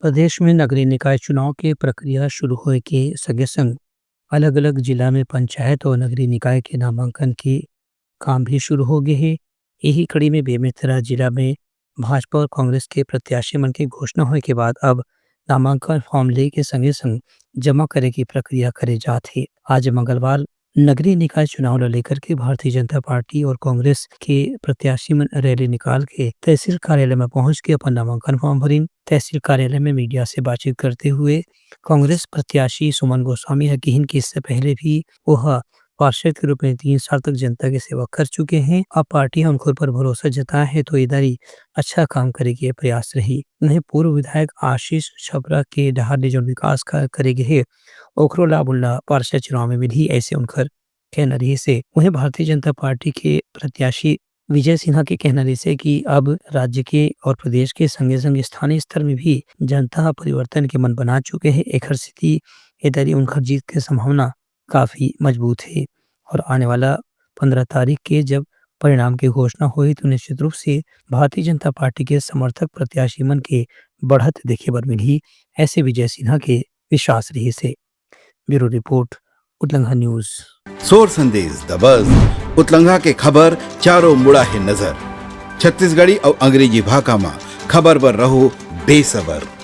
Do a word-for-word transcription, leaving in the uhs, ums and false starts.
प्रदेश में नगरीय निकाय चुनाव के प्रक्रिया शुरू होए के संगे संग अलग-अलग जिला में पंचायत और नगरीय निकाय के नामांकन के काम भी शुरू हो गए हे। यही कड़ी में बेमेतरा जिला में भाजपा और कांग्रेस के प्रत्याशी मन के घोषणा होए के बाद अब नामांकन फॉर्म ले के संगे संग जमा करे की प्रक्रिया करे जात हे। आज मंगलवार नगरीय निकाय चुनाव ल लेकर के भारतीय जनता पार्टी और कांग्रेस के प्रत्याशी मन रैली निकाल के तहसील कार्यालय में पहुंच के अपन नामांकन फॉर्म भरिन। तहसील कार्यालय में मीडिया से बातचीत करते हुए कांग्रेस प्रत्याशी सुमन गोस्वामी ह किहिन कि इससे पहले भी ओह पार्षद के रूप में तीन साल तक जनता के सेवा कर चुके हैं। अब पार्टी ह उनकर ऊपर भरोसा जताए है तो इदारी अच्छा काम करे के प्रयास रही। वहीं पूर्व विधायक आशीष छपरा के डहार ले जौन विकास कार्य करे गे हे ओकरो लाभ उनला पार्षद चुनाव में मिलही, ऐसे उनकर कहना रहिस हे। वहीं भारतीय जनता पार्टी के प्रत्याशी विजय सिन्हा के कहना रहिस हे कि अब राज्य के और प्रदेश के संगे संग स्थानीय स्तर में भी जनता ह परिवर्तन के मन बना चुके हे, एखर सेती ए दरी उनकर जीत के संभावना काफी मजबूत हे और आने वाला पंद्रह तारीख के जब परिणाम के घोषणा होही तो निश्चित रूप से भारतीय जनता पार्टी के समर्थक प्रत्याशी मन के बढ़त देखे बर मिलही, ऐसे विजय सिन्हा के विश्वास रहिस हे। ब्यूरो रिपोर्ट, उतलंघा न्यूज। सोर संदेश दबस, उतलंघा के खबर चारों मुड़ा हे नजर। छत्तीसगढ़ी अउ अंग्रेजी भाखा म खबर बर रहो बेसबर।